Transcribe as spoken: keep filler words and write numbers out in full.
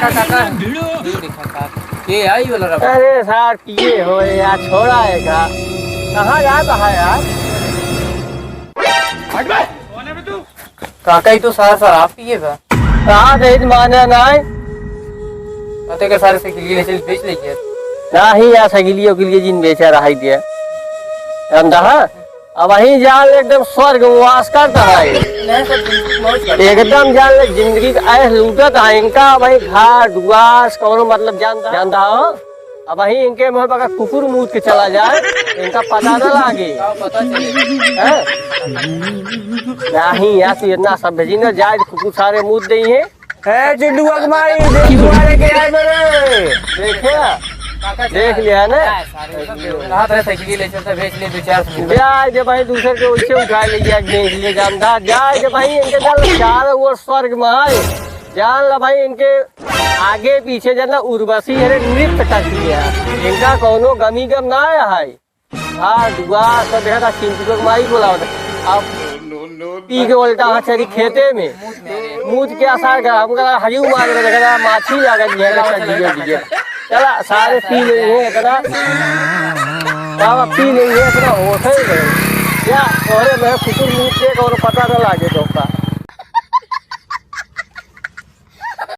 काका, काका। ये देखा सार, ये आई वाला रहा। अरे सार, पिए हो यार, छोड़ा है का? कहाँ जाता है यार? काका, ई तो सार शराब पिए बा। कहाँ दे माने नाय? अते के सारे साइकिल ले चल बेच ले यार। नाही यार, साइकिलियो के लिए जिन बेचा रहा है दिया। हम दहा, अब वहीं जान ले एकदम स्वर्गवास करता है। नहीं सर, बिल्कुल मौज कर। एकदम जान ले जिंदगी का ऐश लूटत है इनका, वहीं घाट, दुआस, कौनो मतलब जानता, जानता हो? अब वहीं इनके मुँह पर कुकुर मूत के चला जाए, इनका पता ना लागे। का पता चले? हैं? नहीं यार, तू इतना सब भेजी ना जाए, कुकुर सारे मूत दे हैं। ए, चिंटुआ के माई, देख दुआरे के आए मेरे। देखे? काका, देख लिया ना? हाथ है, साइकिल ले चलता, बेच ले, दो चार सौ। जाए दे भाई, दूसर के उनसे उठा ले गया, बेच ले जानता। जाए दे भाई, इनके जान ले, चार वो स्वर्ग में आए। जान ला भाई, इनके आगे पीछे जाना उर्वशी, अरे नृत्य कर दिया। इनका कौनो गमी गम ना आया है। हाँ, दुआ सब देखा था, चिंटू के माई बोला होता। अब पी के उल्टा हाथ चली खेते में। मूत के आसार का, हम कहा, हजू मार के देखा था, माछी आ गई है, अच्छा, धीरे, धीरे। चला, सारे पी ले हैं इतना। बाबा पी ले हैं इतना, होश ही नहीं। क्या, अरे मैं कुकुर मूत के और पता ना लागे तो का।